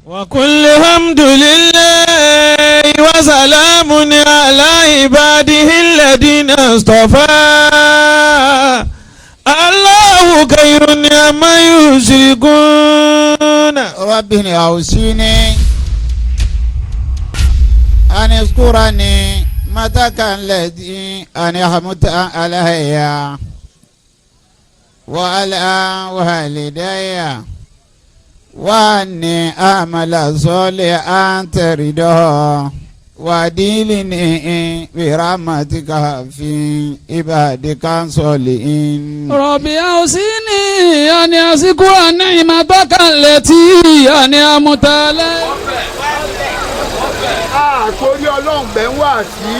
وقل الحمد لله وسلام على عباده الذين اصطفى الله خير عما يشركون. ربي أوصيني أن اذكرني متك الذي أنعمت علي وعلى والدي وأني أعمل صالحا ترضاه وأدخلني برحمتك في عبادك الصالحين. ربي أوصيني أن أذكر نعمتك التي أنعمت علي. Àtòrí Ọlọ́run bẹ̀ ń wá sí.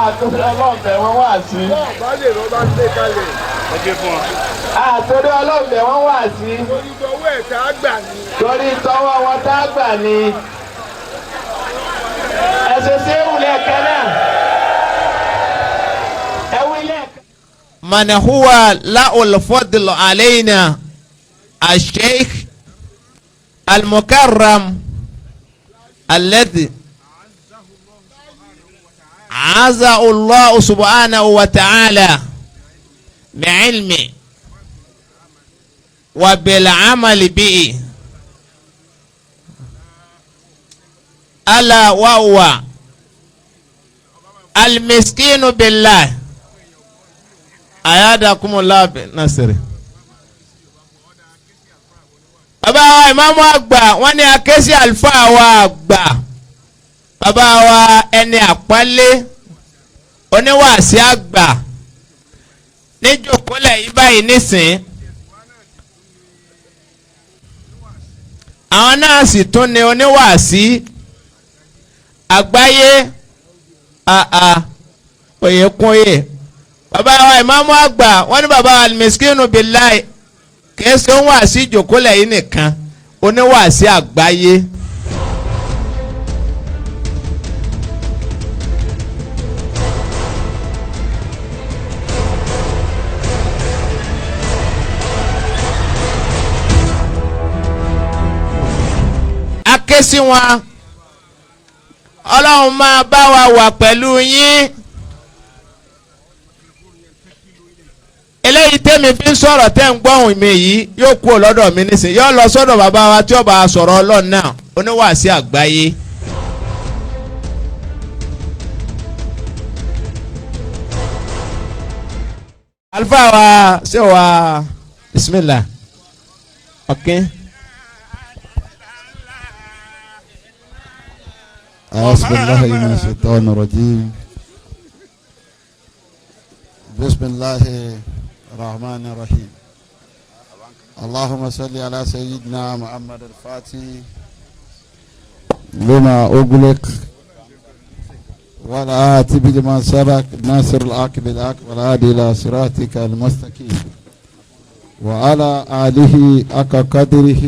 Àtòrí Ọlọ́run bẹ̀ wọ́n wá sí. Bọ́ọ̀ bá lè rọ́ bá gbé kalẹ̀. Àtòrí Ọlọ́run bẹ̀ wọ́n wá sí. Torí tọwọ́ ẹ̀ tá a gbà ní. Torí tọwọ́ wọn tá a gbà ní. Ẹ ṣe séwù lẹ́ẹ̀kan náà. Ẹ wí lẹ́ẹ̀kan. من هو له الفضل علينا الشيخ المكرم الذي عزه الله سبحانه وتعالى بعلمه وبالعمل به ألا وهو المسكين بالله أيادكم الله بنصره. Bàbá wa ìmáàmù àgbà wọ́n ní akéṣí àlùfáà wa àgbà, bàbá wa ẹni àpọ́nlé, oníwàásí àgbà níjòkólẹ̀ yìí báyìí nísìn. Àwọn náà sì tún ní oníwàásí àgbáyé àà òyekúnyè. Bàbá wa ìmáàmù àgbà wọ́n ní bàbá wa almiskinu billahi kìí ṣe ń wàásí ìjòkólẹ̀ yìí nìkan, oníwàásí àgbáyé. A ké sí wọn, Ọlọ́run máa bá wa wà pẹ̀lú yín. Eléyìí tẹ́mi fi ń sọ̀rọ̀ tẹ́ ń gbọ́hùn mi yìí yóò kú lọ́dọ̀ mi nísìnyí, yóò lọ sọ́dọ̀ bàbá wa tí ó bá sọ̀rọ̀ Ọlọ́run náà, oníwàásí àgbáyé. Àlùfáà wa ṣé wa bismillah ọ̀kẹ́. أعوذ بالله من الشيطان الرجيم. بسم الله الرحمن الرحيم. اللهم صل على سيدنا محمد الفاتح لما أغلق ولا آتي بما سبق ناصر الحق بالحق والهادي إلى صراطك المستقيم وعلى آله حق قدره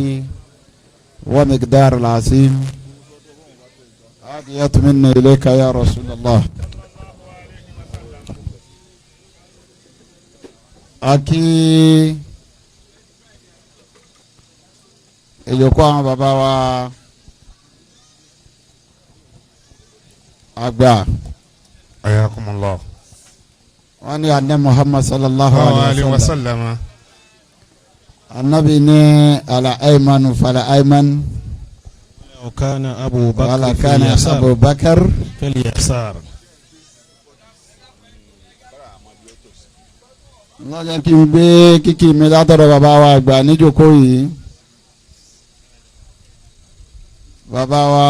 ومقدار العظيم. هدية مني إليك يا رسول الله. Akí ìyókù àwọn bàbá wa àgbà. Ayakumullah. Wọ́n ní anẹ́ Muhammad sallallahu alayhi wa sallam. Anabi ní ala aymanu fala ayman. وكان أبو بكر ولا كان أبو بكر في اليسار. Lọ́jọ́ kí n gbé kíkì mi látọ̀dọ̀ bàbá wa àgbà níjókòó yìí. Bàbá wa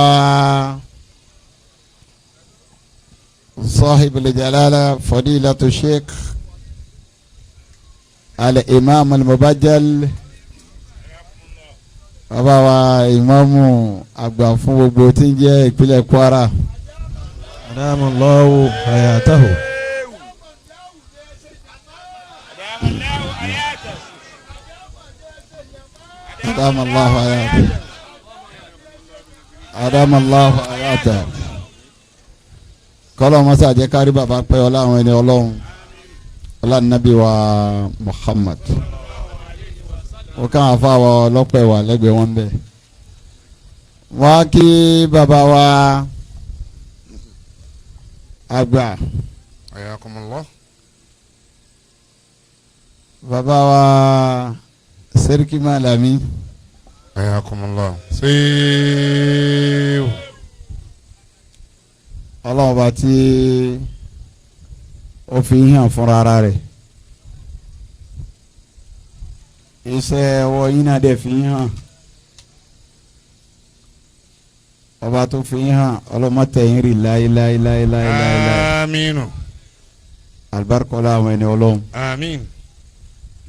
Sahibul Jalala Fadilatu Sheikh Al-Imam Al-Mubajjal, bàbá wa ìmáàmù àgbà fún gbogbo tí ń jẹ́ ìpínlẹ̀ Kwara. Adamallahu hayatahu. Adamallahu hayatahu. Adamallahu hayatahu. Kọ́lọ́ mọ́sá jẹ́ kárí bàbá pẹ́ ọlá àwọn ẹni Ọlọ́run, ọlá nàbí wa Muhammad. Ó kàn án fáwọn ọlọ́pẹ́ wà lẹ́gbẹ̀ẹ́ wọn bẹ́ẹ̀. Wọ́n á kí bàbá wa àgbà. Ayakumullah. Bàbá wa Sẹ́ríkì Málàmí. Ayakumullah. Seew. Ọlọ́run bá tí ó fi hàn fúnra ara rẹ̀, iṣẹ́ ọwọ́ yín náà dẹ̀ fi hàn. Ọba tó fi hàn, ọlọ́mọtẹ̀yìn rì láéláéláéláéláé. Aminu. Alibarikọ́lá àwọn ẹni ọlọ́run. Amin.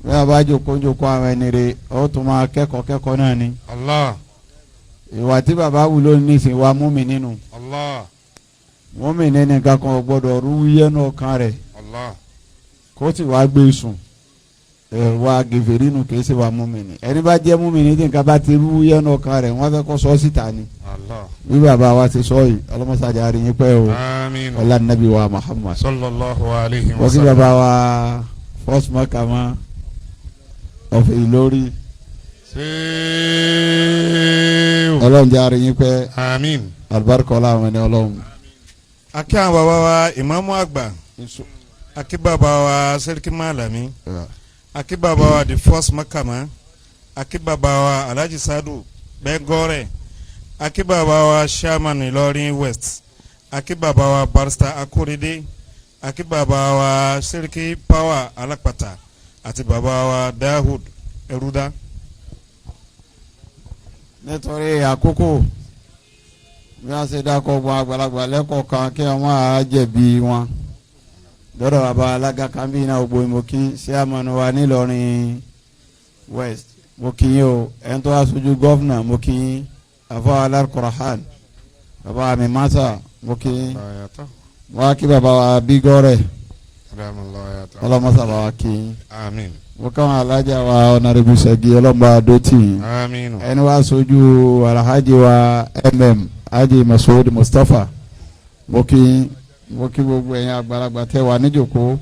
Bí a bá jókòó jókòó àwọn ẹni rè, ó tún máa kẹ́kọ̀ọ́ kẹ́kọ̀ọ́ náà ni. Allah. Ìwà tí bàbá wù lónìí nísìnyí wa mú mi nínú. Allah. Mú mi nínú nǹkan kan ò gbọ́dọ̀ rú yẹnu ọkàn rẹ̀. Allah. Kó sì wá gbé sùn ẹ wá gèfèrí nù, kìí ṣe wá mùmínì. Ẹni bá jẹ́ mùmínì, tí nǹkan bá ti rú yẹnu ọkàn rẹ̀, wọ́n fẹ́ kó sọ síta ni. Allah. Bí bàbá wa ti sọ yìí, ọlọ́mọsàjà rí yín pẹ́ o. Amin. Ọlá nàbí wa Muhammad. Sallallahu alayhi wa Wọ́n kí sallam. bàbá wa first makama of Ìlọrin. Seew. Ọlọ́run jẹ́ àrí yín pẹ́. Amin. Alibarika ọlá àwọn ẹni ọlọ́run. Akí àwọn bàbá wa ìmáàmù àgbà, akí bàbá wa Sẹ́ríkì Málàmí, akí bàbá wa the first makama, akí bàbá wa Alhaji Sadu Bẹ́gọ́rẹ̀, akí bàbá wa chairman Ìlọrin West, akí bàbá wa Barrister Akorede, akí bàbá wa Sẹ́ríkì Power Alápàtà àti bàbá wa Dahud Ẹrúdá. Nítorí àkókò, bí wọ́n ṣe dákọ̀ gbọ́ àgbàlagbà lẹ́kọ̀ọ́ kan kí wọ́n máa jẹ̀bi wọn lọ́dọ̀ bàbá alága kan bí iná gbogbo. Mo kí chairman wa nílọrin West, mo kí yín o. Ẹni tó wá sojú governor, mo kí yín. Àfọ alárkọ̀rọ̀hán, bàbá mi masa, mo kí yín. Wọ́n á kí bàbá wa bígọ́rẹ̀. Ọlọ́mọsá bàbá wa kí yín. Àmín. Mo káwọn alájà wa ọ̀nàrẹ́bù sẹ́gi, ọlọ́mọba dọ́tì yín. Àmín. Ẹni wá sojú alhaji wa Haji Masoud Mustapha, mo kí yín. Mo kí gbogbo ẹ̀yin àgbàlagbà tẹ́ wà níjòkó,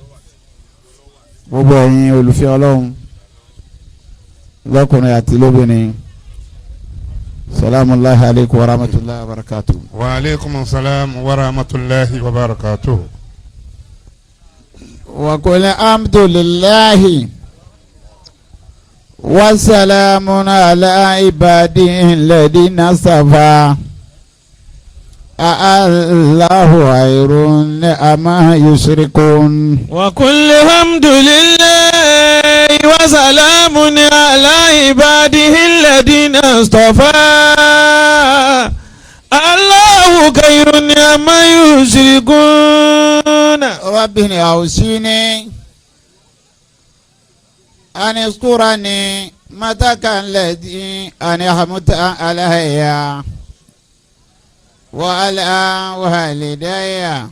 gbogbo ẹ̀yin olùfẹ́ Ọlọ́run lọ́kùnrin àti lóbìnrin. Salamu alaykum wa rahmatulahi wa barakatu. Wa aleykum salaam wa rahmatulahi wa barakatuh. وقل الحمد لله وسلام على عباده الذين اصطفى الله خير أما يشركون. وقل الحمد لله وسلام على عباده الذين اصطفى الله خير عما يشركون. ربي أوصيني أن أذكر نعمتك التي أنعمت علي وعلى والدي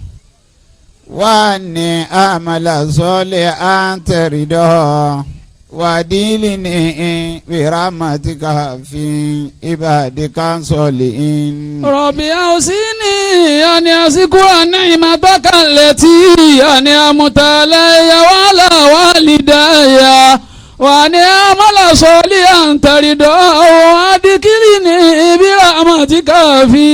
وأن أعمل صالحا ترضاه وأدخلني برحمتك في عبادك الصالحين. ربي أوصيني أن أذكر نعمتك التي أنعمت علي وعلى والدي وأن أعمل صالحا ترضاه وأدخلني برحمتك في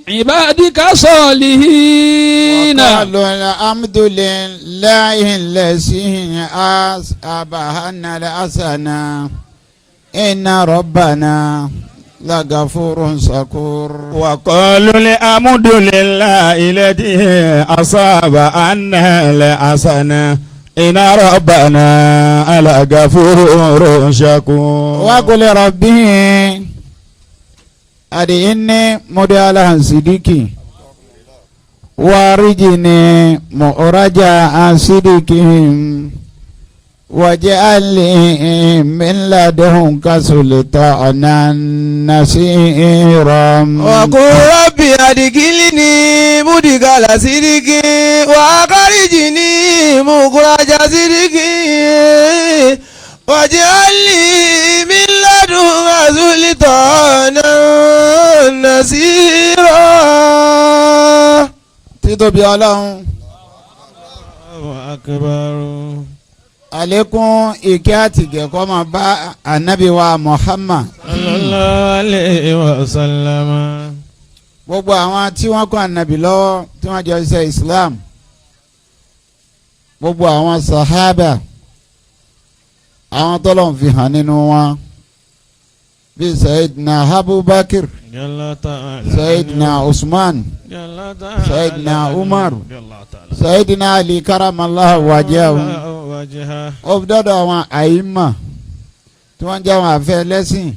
عبادك الصالحين. وقالوا الحمد لله الذي أذهب عنا الحزن إن ربنا لغفور شكور. وقالوا الحمد لله الذي أصاب عنا الحسن إن ربنا لغفور شكور. وقل ربي أدخلني مدخل صدق وأخرجني مخرج صدق واجعل لي من لدنك سلطانا نصيرا. وقل ربي أدخلني مدخل صدق وأخرجني مخرج صدق واجعل لي من لدنك سلطانا نصيرا. Títóbi Ọlọ́run. Allahu akbar. Àlékún ìkẹ́ àtìgẹ̀ kó máa bá Ànábì wa Muhammad. Sallallahu alayhi wa sallam. Gbogbo àwọn tí wọ́n kọ́ Ànábì lọ́wọ́ tí wọ́n jọ ṣe Islam, gbogbo àwọn sahaba, àwọn tọ́lọ̀ ń fi hàn nínú wọn bíi Sayyidina Abubakar, Sayyidina Usman, Sayyidina Umar, Sayyidina Ali karamallahu wajhahu, ó dọ́dọ̀ àwọn àyímà tí wọ́n jẹ́ àwọn àfẹ́ lẹ́sìn,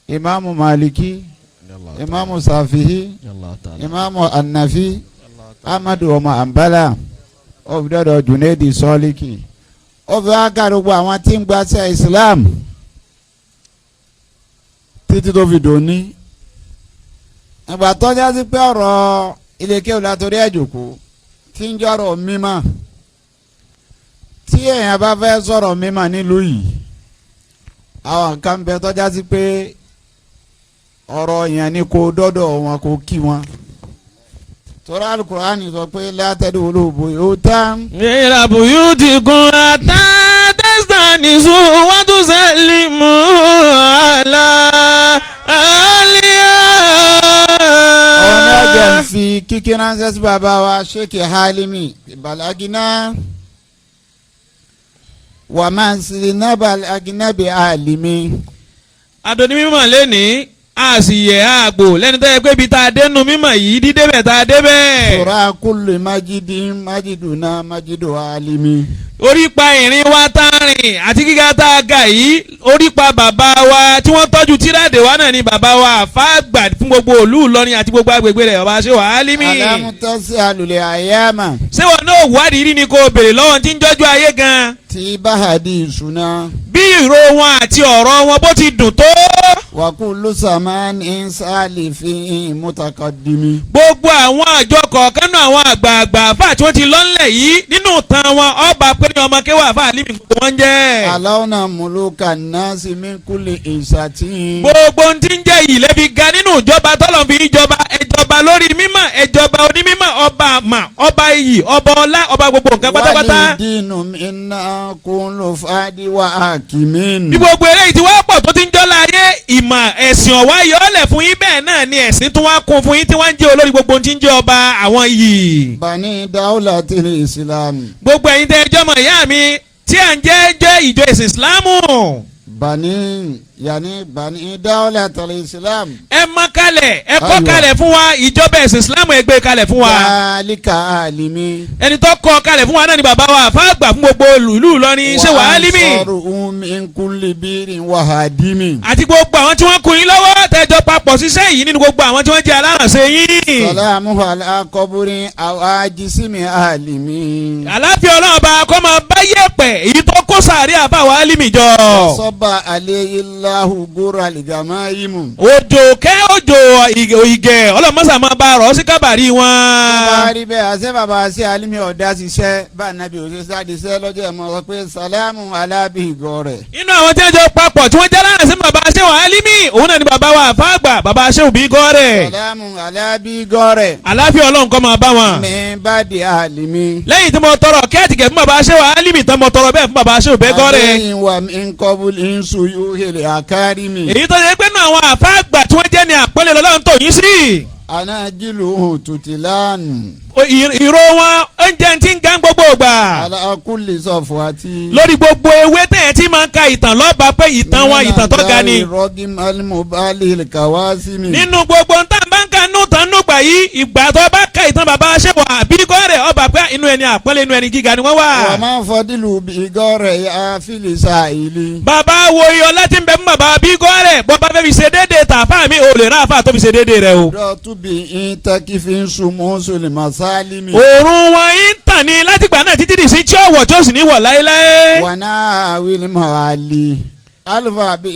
Imaamu Maliki, Imaamu Safihi, Imaamu Anafi, Amadu ọmọ Ambala, ó dọ́dọ̀ Junedi Sọ́líkì, ó fi wá ká gbogbo àwọn tí ń gbaṣẹ́ Islam títí tó fi dòní. Ìgbà tọ́já sí pé ọ̀rọ̀ ilé kéwù látòrí ẹ̀jòkó tí ń jọ̀rọ̀ mímọ́, tí èèyàn bá fẹ́ sọ̀rọ̀ mímọ́ nílùú yìí, àwọn kan bẹ tọ́já sí pé ọ̀rọ̀ yẹn ni kò dọ́dọ̀ wọn kò kí wọn. Torí Al-Qur'ani sọ pé látẹ̀dí olóòbò yóò tán. Ìlà buyuti kun ata tastanisu wa tusallimu ala aliya. Ọ̀hún ni ọjà ń fi kíkí ránṣẹ́ sí bàbá wa Sheikh Halimi Balagina wà máa ń sin náà Balagina bí Halimi. Adoni mímọ̀ lẹ́ni a sì yẹ àgbò lẹ́ni tó yẹ pé ibi tá a dénú mímọ̀ yìí dídé bẹ̀ tá a dé bẹ̀. Sọ̀rọ̀ kullu majidi majiduna majidu Halimi. Orípa ìrìn wa tá a rìn àti gíga tá a ga yìí, orípa bàbá wa tí wọ́n tọ́jú tírádé wa náà ni bàbá wa àfáàgbà fún gbogbo ìlú Ìlọrin àti gbogbo agbègbè rẹ̀, bàbá ṣe wà Álímì. Alámútọ́sí alùlẹ̀ àyàmà. Ṣé wọn náà wádìí rí ni kò béèrè lọ́wọ́ tí ń jọ́jú ayé gan. Tí báhádì ìṣúná. Bí ìró wọn àti ọ̀rọ̀ wọn bó ti dùn tó. Wàkúlù sàmánì sálìfín mutakadimi. Gbogbo àwọn àjọ kọ̀ọ̀kan náà àwọn àgbààgbà àfáà tí wọ́n ti lọ́nlẹ̀ yìí nínú ìtàn wọn ọba pé ní ọmọ kéwà àfáà Álímì gbogbo wọn jẹ́. Aláwọ̀nà mùlùkà náàsì min kulli ìsàtì. Gbogbo ohun tí ń jẹ́ yìí lẹ́bi ga nínú ìjọba tọ́lọ̀ fi ìjọba ẹ̀jọba lórí mímọ̀ ẹ̀jọba onímímọ̀ ọba àmà ọba iyì ọba ọlá ọba gbogbo nǹkan pátápátá. Wàlí dínú iná kún ló fàdí wà ákìmín. Bí gbogbo eléyìí ti wá pọ̀ tó ti ń jọ́lá ayé ìmọ̀ ẹ̀sìn ọ̀wá yọ̀ọ́lẹ̀ fún yín bẹ́ẹ̀ náà ni ẹ̀sìn tún wá kún fún yín tí wọ́n ń jẹ́ olórí gbogbo ohun tí ń jẹ́ ọba àwọn iyì. Bani dáwùlà tìlẹ̀ ìsìlámù. Gbogbo ẹ̀yin tẹ́ ẹjọ́ mọ̀ ìyá mi tí à ń jẹ́ ìjọ ẹ̀sìn ìsìlámù. Bani yanni bani dáwùlà tìlẹ̀ ìsìlámù. Ẹ mọ kalẹ̀ ẹ kọ́ kalẹ̀ fún wa ìjọba ẹ̀sìn ìsìlámù ẹ gbé kalẹ̀ fún wa. Dálíkà àlìmí. Ẹni tó kọ́ kalẹ̀ fún wa náà ni bàbá wa àfáàgbà fún gbogbo ìlú Ìlọrin ṣé wàá Álímì. Wà á sọ̀rọ̀ min kulli birin wa hadimi. Àti gbogbo àwọn tí wọ́n kún yín lọ́wọ́ tẹ́jọ́ papọ̀ ṣiṣẹ́ yìí nínú gbogbo àwọn tí wọ́n jẹ́ alárànṣe yín. Sàlámù ala kọ́búrin àwájísímì àlìmí. Àláfíà Ọlọ́run bá kọ́ máa bá yẹ̀pẹ̀ èyí tó kó sàárẹ̀ àbáwá Álímì jọ. Sọ́ba aleyhilahu gúra lìgàmáyìmù. Òjò kẹ́ òjò ìgẹ̀ ọlọ́mọ́sà máa bá rọ̀ sí kábàárì wọn. Bá rí bẹ́ẹ̀ àṣẹ bàbá ṣe Álímì ọ̀dá ṣiṣẹ́ bá nàbí òṣèṣẹ́ àdìsẹ́ lọ́jọ́ ẹ̀ mọ́ sọ pé sàlámù alábì ìgọ̀ rẹ̀. Inú àwọn tí wọ́n jọ papọ̀ tí wọ́n jẹ́ lára sí bàbá ṣéwà Álímì òun náà ni bàbá wa àfáàgbà bàbá ṣéwù bí gọ́ rẹ̀. Sàlámù alábì ìgọ̀ rẹ̀. Àláfíà Ọlọ́run kó máa bá wọn. Mi bá di Álímì. Lẹ́yìn tí mo tọrọ kẹ́ẹ̀tìkẹ́ fún bàbá ṣéwà Álímì tán mo tọrọ bẹ́ẹ̀ fún bàbá ṣéwù bẹ́ẹ̀ gọ́ rẹ̀. Àlẹ́yìn wa mi ń kọ́bù ń sùn yóò hèlè àkárí mi. Èyí tó ṣe pé nínú àwọn àfáàgbà tí wọ́n jẹ́ ní àpọ́nlé lọ́lọ́run tó yín sí. Anájìlú tùtìlánù. Ìró wọn oúnjẹ tí ń gán gbogbo ìgbà. Alákùlì sọ̀fù àti. Lórí gbogbo ewé tẹ̀yẹ̀ tí máa ń ka ìtàn lọ́ba pé ìtàn wọn ìtàn tó ga ni. Nínú gbogbo ntàn bá ń ka nù tán nù gbà yìí ìgbà tó bá ka ìtàn bàbá ṣẹ̀wà àbí gọ́rẹ̀ ọba pé inú ẹni àpọ́nlé inú ẹni gíga ni wọ́n wà. Wọ́n máa ń fọdílù bí gọ́rẹ̀ yá fìlísà ìlí. Bàbá wo iye ọlá tí ń bẹ fún bàbá bí gọ́rẹ̀ bọ́ bá fẹ́ fi ṣe déédéé tàfà mi ò lè rán àfà tó fi ṣe déédéé rẹ o. Dọ́túbì ìtẹ́kífì ń sunmú sùlìmọ̀ sálímì. Òòrùn wọn ń tàn ní látìgbà náà títí di sí tí ọ̀wọ̀ tí ó sì ní wọ̀ láéláé. Wọ́n náà wílímọ̀ àlì alfa bí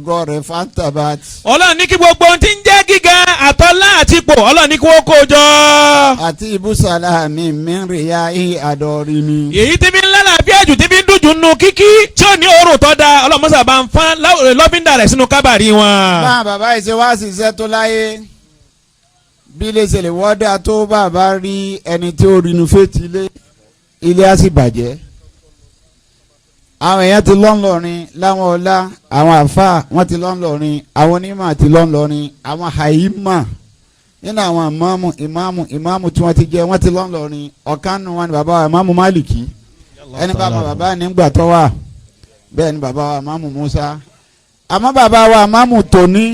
gọ́rẹ̀ fantabat. Ọlọ́run ní kí gbogbo ohun tí ń jẹ́ gíga àtọ́lá àti ipò Ọlọ́run ní kí wọ́n kó jọ. Àti ibùsàlà mi mìíràn yá àdọ́rí mi. Èyí tí fi ń lálàáfíà jù tí fi ń dùn jù nù kíkí tí ò ní òórùn tó da Ọlọ́run mọ́sà bá ń fán lọ́fíńdà rẹ̀ sínú kábàárì wọn. Bá bàbá yìí ṣe wá ṣiṣẹ́ tó láyé bí lè ṣe lè wọ́dà tó bàbá rí ẹni tí ó rinú fétí ilé ilé á sì bàjẹ́. Àwọn èèyàn ti lọ́ ńlọrin láwọn ọlá, àwọn àfa wọn ti lọ́ ńlọrin, àwọn onímọ̀ ti lọ́ ńlọrin, àwọn àyímọ̀ nínú àwọn ìmáàmù ìmáàmù ìmáàmù tí wọ́n ti jẹ́ wọ́n ti lọ́ ńlọrin. Ọ̀kan nù wọn ni bàbá wa ìmáàmù Málìkì, ẹni bá ma bàbá nígbà tó wà bẹ́ẹ̀ ni bàbá wa ìmáàmù Musa. Àmọ́ bàbá wa ìmáàmù tòní,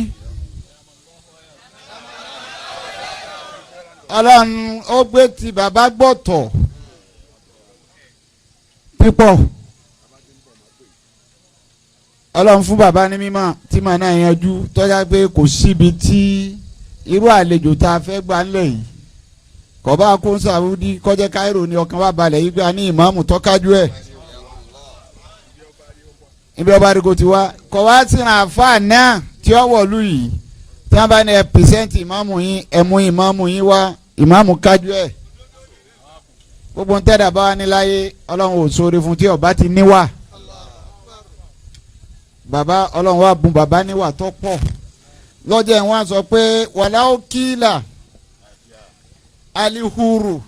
Ọlọ́run ó gbé ti bàbá gbọ́tọ̀ pípọ̀. Ọlọ́run fún bàbá ní mímọ́ tí màá náà yanjú, tọ́já pé kò síbi tí irú àlejò tá a fẹ́ gbà ńlẹ̀ yìí kọ̀bá kó ń Sàwùdí kọjá Káírò ní ọkàn wa balẹ̀ yìí gbà ní ìmáàmù tọ́kájú ẹ̀ ibi ọba àdìgò ti wá kọ̀ wá sí àáfàá náà tí ó wọ̀lú yìí tí wọ́n bá ní ẹ pìsẹ́ǹtì ìmáàmù yín, ẹ mú ìmáàmù yín wá, ìmáàmù kájú ẹ̀. Gbogbo ń tẹ́lẹ̀ bá wa ní láyé Ọlọ́run ò sóore fún tí ọba ti níwà. Bàbá Ọlọ́run wa bùn bàbá níwà tó pọ̀ lọ́jọ́ ẹ̀ wọ́n sọ pé wàláwó kílà alihuru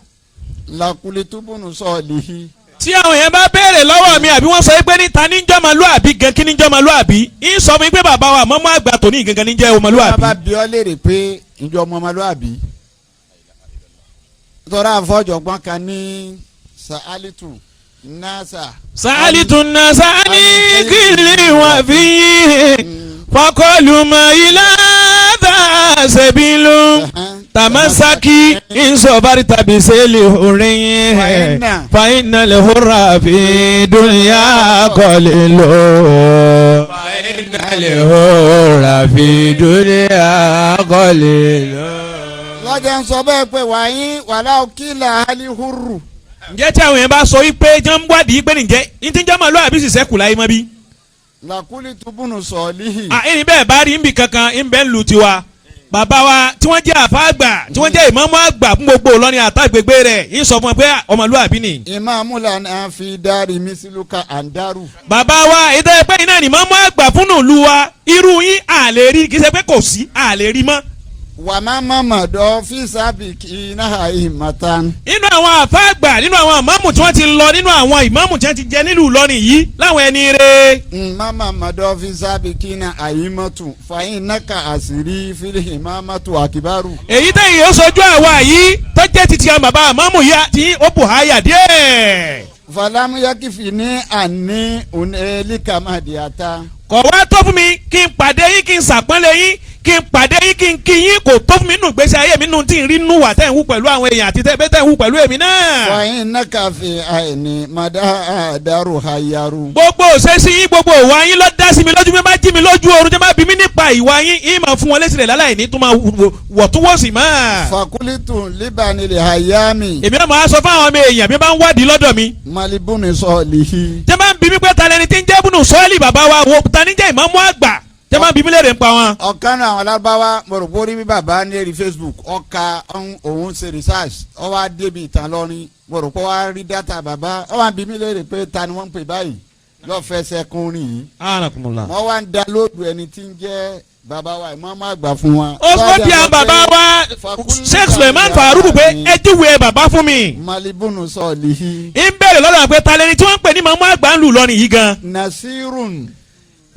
làkúlẹ̀túbùnú sọ̀lìhí. Tí àwọn èèyàn bá béèrè lọ́wọ́ mi àbí wọ́n sọ pé níta ní jọ́mọlúàbí gan, kí ní jọ́mọlúàbí, ń sọ fún mi pé bàbá wa mọ́mọ́ àgbà tòní gangan ní jẹ́ ọmọlúàbí. Wọ́n bá bi ọ́ léèrè pé ǹjọ́ ọmọlúàbí tọ́ra àfọ́jọ̀gbọ́n kan ní sàálìtù nasa. Sàálìtù nasa ní kìlì wà fi fakọlù mọ ilá dà sẹ́bílù tamasaki nsọ̀bárí tàbí sẹ́lẹ̀ orin fàyínà lè hóra fi dúnyà kọ́lé lọ. Fàyínà lè hóra fi dúnyà kọ́lé lọ. Lọ́jà ń sọ bẹ́ẹ̀ pé wàyí wàhálà òkìlà alihuru. Ǹjẹ́ tí àwọn yẹn bá sọ wípé jẹ́ ń wádìí pé ǹjẹ́ ní tí ń jẹ́ ọmọlúwàbí sì sẹ́kù láyé mọ́ bí. Làkúlì túbùnù sọ̀ọ́lìhì. À ẹni bẹ́ẹ̀ bá rí nbì kankan ń bẹ́ẹ̀ ń lu tiwa. Bàbá wa tí wọ́n jẹ́ àfa àgbà tí wọ́n jẹ́ ìmáàmù àgbà fún gbogbo Ìlọrin àtàgbègbè rẹ̀ ń sọ fún ẹ pé ọmọlúwàbí ni. Ìmáàmù lànà fi dárì mísílùkà àǹdárù. Bàbá wa ìdá ẹgbẹ́ iná ni ìmáàmù àgbà fún ìlú wa, irú yín àlè rí, kì í ṣe pé kò sí àlè rí mọ́. Wà má mọ̀mọ́ dọ́ fíṣàbì kì í náà ìmọ̀tán. Nínú àwọn àfa àgbà, nínú àwọn ìmáàmù tí wọ́n ti lọ, nínú àwọn ìmáàmù tí wọ́n ti jẹ nílùú Ìlọrin yìí láwọn ẹni rẹ̀. Má mọ̀mọ́ dọ́ fíṣàbì kì í náà àyímọ̀tù fàyín náka àṣírí fílì ìmáàmọ̀tù àkìbárù. Èyí tẹ̀yìn ó sojú àwa yìí tó jẹ́ titi àwọn bàbá ìmáàmù yìí tí ó bù háyà díẹ̀. Fàlámù yakifi ní àní onílíkàmádìátà. Kò wá tó fún mi kí n pàdé yín, kí n sàpọ́nlé yín, kí n pàdé yín, kí n kí yín, kò tó fún mi nù gbèsè ayé mi nù tí n rí nù wà tẹ́ ń wú pẹ̀lú àwọn èèyàn àti tẹ́ bẹ́ẹ̀ tẹ́ ń wú pẹ̀lú èmi náà. Fàyín náka fi àìní màdá àdàrú hayaru. Gbogbo òṣèṣì yín, gbogbo ìwà yín ló dá sí mi lójú. Mi bá jí mi lójú oorun tí wọ́n bá bí mi nípa ìwà yín, yín máa fún wọn lésì rẹ̀ láláì ní tó máa wọ̀túnwọ̀sì mọ́. Fakulitu libanili hayami. Èmi náà máa sọ fún àwọn ọmọ èèyàn bí wọ́n bá ń wádìí lọ́dọ̀ mi. Malibuni sọ̀lìhì. Tí wọ́n bá ń bí mi pé ta lẹni tí ń jẹ́ bùnú sọ́ọ̀lì bàbá wa wo ta ní jẹ́ ìmáàmù àgbà, tí wọ́n bá ń bí mi léèrè ń pa wọn. Ọ̀kan náà àwọn alábáwá mọ̀rọ̀bórí bí bàbá ní èrè Facebook ọ̀ka òun ṣe research, ó wá débi ìtàn lọ́rin mọ̀rọ̀pọ̀ wá rí dátà bàbá, ó wá ń bí mi léèrè pé ta ni wọ́n ń pè báyìí lọ́fẹsẹ̀ kùnrin yìí. Wọ́n wá ń da lóòdù ẹni tí ń jẹ́ bàbá wa ìmáàmù àgbà fún wa. Ó sọ bí àwọn bàbá wa Sheikh Suleiman Farouk pé ẹ júwe bàbá fún mi. Malibunu sọ̀lìhì. Ń bẹ̀rẹ̀ lọ́dọ̀ pé ta lẹni tí wọ́n ń pè ní ìmáàmù àgbà ń lù lọ́rin yìí gan. Nasirun.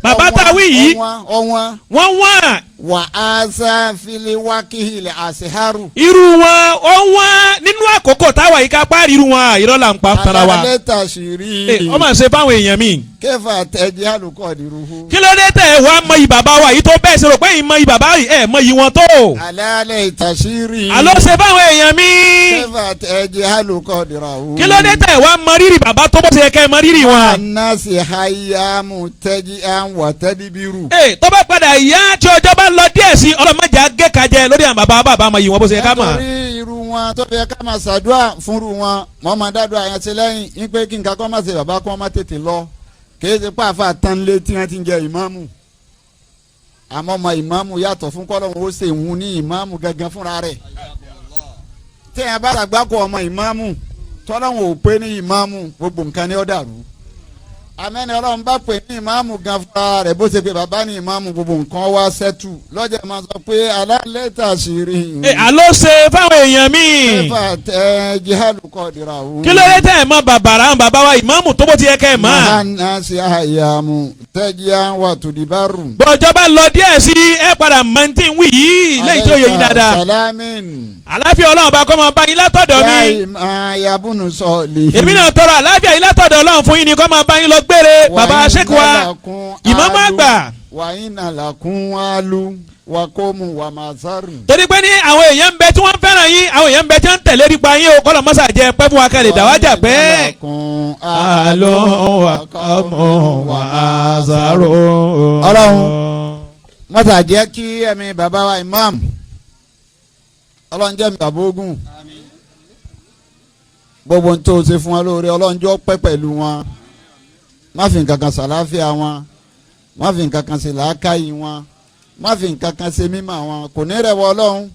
Bàbá tá a wí yìí ọ̀wọ́n. Wọ́n wọ́n. Wà á sá fili wákìlì àṣehárù. Irú wọn ó wọ́n nínú àkókò táwa yìí ká páàrí irú wọn, irọ́ là ń pa tara wa. Alẹ́ ta sì rí. Ó mà ṣe fáwọn èèyàn mi. Kẹfà tẹ̀jẹ́ àlùkò ìdìrúhu. Kí ló dé tẹ̀ wá mọ iyì bàbá wa yìí tó bẹ́ẹ̀ ṣe rò pé ìmọ̀ iyì bàbá yìí ẹ̀ mọ iyì wọn tó. Alẹ́ ta sì rí. Àló ṣe fáwọn èèyàn mi. Kẹfà tẹ̀jẹ́ àlùkò ìdìrúhu. Kí ló dé tẹ̀ wá mọ rírì bàbá tó bó ṣe yẹ kẹ́ mọ rírì wọn. Anasi hayamu tẹ́jí àwọn tẹ́díbírù. Ee tó bá padà yá tí ọjọ́ bá lọ díẹ̀ sí ọlọ́mọdé agékajẹ lórí àwọn bàbá bàbá mọ iyì wọn bó ṣe yẹ ká mọ̀. Nítorí irú wọn tó fi ká máa ṣàdúrà fúnru wọn, mọ́ máa dádúrà yẹn sí lẹ́yìn ń pé kí nǹkan kọ́ máa ṣe bàbá kọ́ máa tètè lọ. Kìí ṣe pàfà tán lé tí wọ́n ti ń jẹ ìmáàmù. Àmọ́ ọmọ ìmáàmù yàtọ̀ fún kọ́lọ́hún ó ṣe ìhun ní ìmáàmù gangan fúnra rẹ̀. Téèyàn bá ṣàgbákò ọmọ ìmáàmù tọ́lọ́hún ò pé ní ìmáàmù, gbogbo nǹkan ni ó dàrú. Amẹ́ni ọlọ́run bá pè ní ìmáàmù gan fúnra rẹ̀ bó ṣe pé bàbá ní ìmáàmù gbogbo nǹkan wá sẹ́tù lọ́jà máa sọ pé alálẹ́ tàṣírí. Ẹ àló ṣe fáwọn èèyàn míì. Ẹ̀fà tẹ jihalu kọ́ dira o. Kí ló dé tẹ́ ẹ̀ mọ bàbàrà àwọn bàbá wa ìmáàmù tó bó ti yẹ kẹ́ ẹ̀ mọ́. Mahana sí àyàmù tẹ́jíà wà tùdíbárù. Bọ́jọ́ bá lọ díẹ̀ sí ẹ padà mọ tí ń wí yìí lẹ́yìn tó yẹ yín dáadáa. Salamin. Àláfíà ọlọ́run bá kọ́ máa bá yín látọ̀dọ̀ mi. Láì máa yabunu sọ lè. Èmi náà tọrọ àláfíà yín látọ̀dọ̀ ọlọ́run fún yín ni kọ́ máa bá yín lọ gbére. Bàbá Sheikh wa ìmáàmù àgbà. Wàyínà làkún alu wàkómu wàmásárù. Torí pé ní àwọn èèyàn ń bẹ tí wọ́n fẹ́ràn yín, àwọn èèyàn ń bẹ tí wọ́n ń tẹ̀lé nípa yín o, kọ́lọ̀ mọ́sà jẹ́ pẹ́ fún wa kẹ́lẹ̀ dáwájà pẹ́. Alo wàkọ́mù wàzàrò. Ọlọ́run mọ́tà jẹ́ kí ẹ̀mí bàbá wa imam ọlọ́run jẹ́ mi bàbá ogun gbogbo ohun tó o ṣe fún wa lóore ọlọ́run jọ pẹ́ pẹ̀lú wọn, má fi nǹkan kan ṣàlàáfíà wọn, má fi nǹkan kan ṣe làákàyè wọn, má fi nǹkan kan ṣe mímọ̀ wọn. Kò ní rẹ̀ wọ ọlọ́run,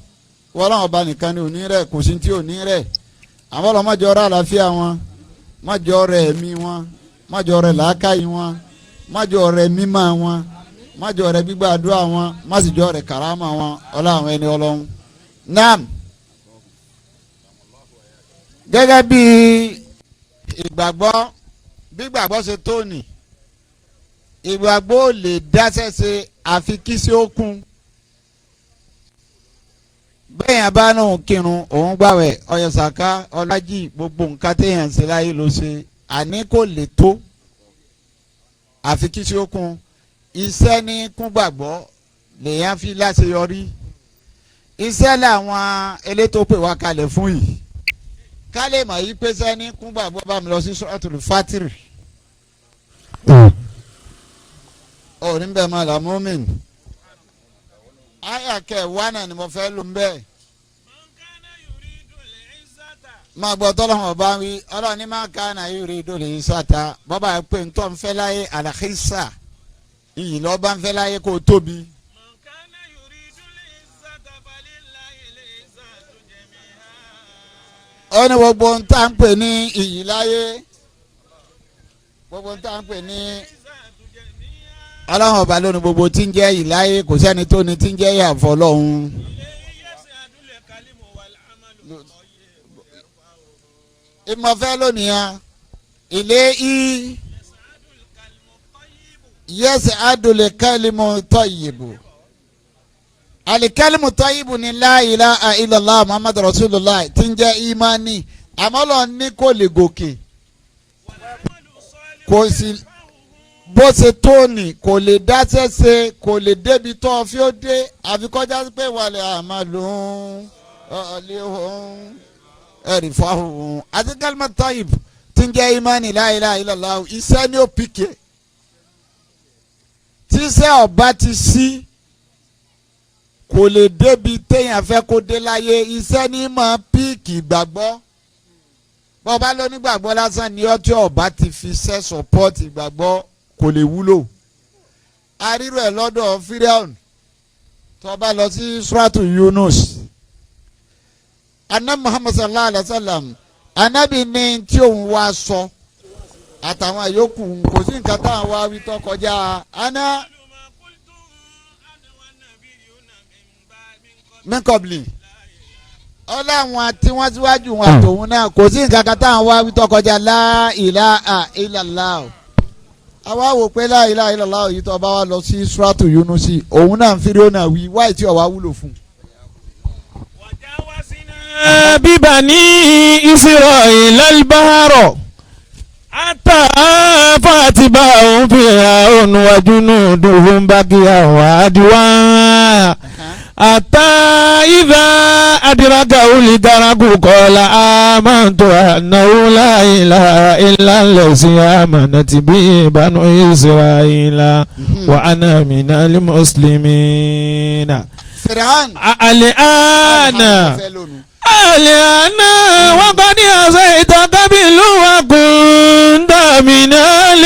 wọ ọlọ́run ọba nìkan ni ò ní rẹ̀, kò sí tí ò ní rẹ̀. Àwọn ọlọ́run má jọ rẹ̀ àlàáfíà wọn, má jọ rẹ̀ ẹ̀mí wọn, má jọ rẹ̀ làákàyè wọn, má jọ rẹ̀ mímọ̀ wọn, má jọ rẹ̀ gbígbàdúrà wọn, má sì jọ rẹ̀ kàrámà wọn, ọlọ́run ẹni ọlọ́run. Naam. Gẹ́gẹ́ bí ìgbàgbọ́, bí ìgbàgbọ́ ṣe tó nì, ìgbàgbọ́ ò lè dáṣẹ́ ṣe àfi kí sí ó kún. Bẹ́ẹ̀ yẹn bá náà kírun, òun gbàwẹ̀, ọyọ sàká, ọlájì, gbogbo nǹkan téèyàn ń ṣe láyé ló ṣe, àní kò lè tó àfi kí sí ó kún. Iṣẹ́ ní kún gbàgbọ́ lèèyàn fi láṣeyọrí. Iṣẹ́ làwọn elétò pè wá kalẹ̀ fún yìí, ká lè mọ̀ yí pé sẹ́ni kún gbàgbọ́. Bá mi lọ sí Suratul Fatiri. Ọ̀ níbẹ̀ máa là mọ́mìn. Àyà kẹwàá náà ni mo fẹ́ lò ń bẹ́ẹ̀. Máa gbọ́ tọ́lọ́hún ọba wí, ọlọ́run ní máa ká náà yóò rí ìdólè yìí sọ́ta bọ́bá yẹn pé ntọ́ ń fẹ́ láyé àlàkísà iyì lọ́ba ń fẹ́ láyé kó tóbi. Ó ní gbogbo ń tá ń pè ní iyì láyé, gbogbo ń tá ń pè ní ọlọ́run ọba lónìí, gbogbo tí ń jẹ́ iyì láyé kò sẹ́ni tó ní tí ń jẹ́ ìyàfọ́ lọ́hún. Ìmọ̀fẹ́ lónìí ya ilé í yẹ́sẹ̀ adùlẹ̀ kẹ́límù tọ́yìbù alikẹ́límù tọ́yìbù ni la ilaha illallah muhammadu rasulullah tí ń jẹ́ imani, àmọ́ lọ ní kò lè gòkè, kò sí bó ṣe tóòní, kò lè dáṣẹ́ ṣe, kò lè débi tó fi ó dé, àfi kọjá pé wàlẹ̀ àmàlù ọ̀lẹ́hùn ẹ̀rì fáwọn àti kẹ́límù tọ́yìbù tí ń jẹ́ imani la ilaha illallah iṣẹ́ ní òpìkẹ́ tíṣẹ́ ọba ti sí kò lè débi téèyàn fẹ́ kó dé láyé. Iṣẹ́ ní máa píìkì ìgbàgbọ́. Bọ́ba lónígbàgbọ́ lásán ni ọtí ọba ti fi iṣẹ́ sọ́pọ́ọ̀tì ìgbàgbọ́ kò lè wúlò. Arírò ẹ̀ lọ́dọ̀ Fíráùn tó bá lọ sí Suratu Yunus. Anna Muhammad sallallahu alayhi wa sallam anabi ní tí òun wá sọ àtàwọn yòókù kò sí nǹkan táwọn wá wí tó kọjá ana minkobli ọláwọn tí wọ́n síwájú wọn àtòun náà kò sí nǹkan kan táwọn wá wí tó kọjá la ilaha illallah. Àwa wò pé la ilaha illallah yìí tó bá wà lọ sí Suratu Yunusi òun náà ń fi rí ọ̀nà wí wáyé tí ọ̀wá wúlò fún un. Bíbani Isra'ila al-bahra ata fatibahum fir'aun wa junuduhum bagiyan wa adwan ata idha adrakahu al-gharaqu qala amantu annahu la ilaha illa allazi amanat bihi banu Isra'ila wa ana minal muslimina. Fir'aun Al-ana Al-ana wa qad asayta qablu wa kunta minal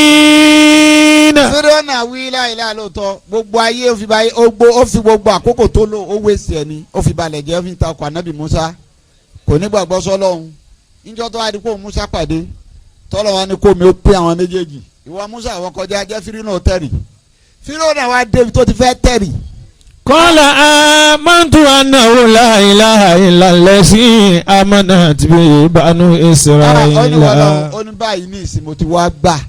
mufsidin. Fíráúnà wí láìláà lóòótọ́, gbogbo ayé ó fi báyé ó fi gbogbo àkókò tó lò ó wéṣì ẹni ó fi balẹ̀ jẹ́, ó fi takò ànábì Musa, kò ní gbàgbọ́ sọ́lọ́hún. Níjọ́ tó wá di kó Musa pàdé Tọ́lọ̀ wa ni kó mi ó pé àwọn méjèèjì. Ìwọ Musa àwọn kọjá jẹ́ Fíráúnà tẹ̀rì. Fíráúnà wa débi tó ti fẹ́ tẹ̀rì. قال آمنت أنه لا إله إلا الذي آمنت به بنو Ó ní إسرائيل. wọ́n ó ní báyìí ní ìsìn mo ti wá gbà.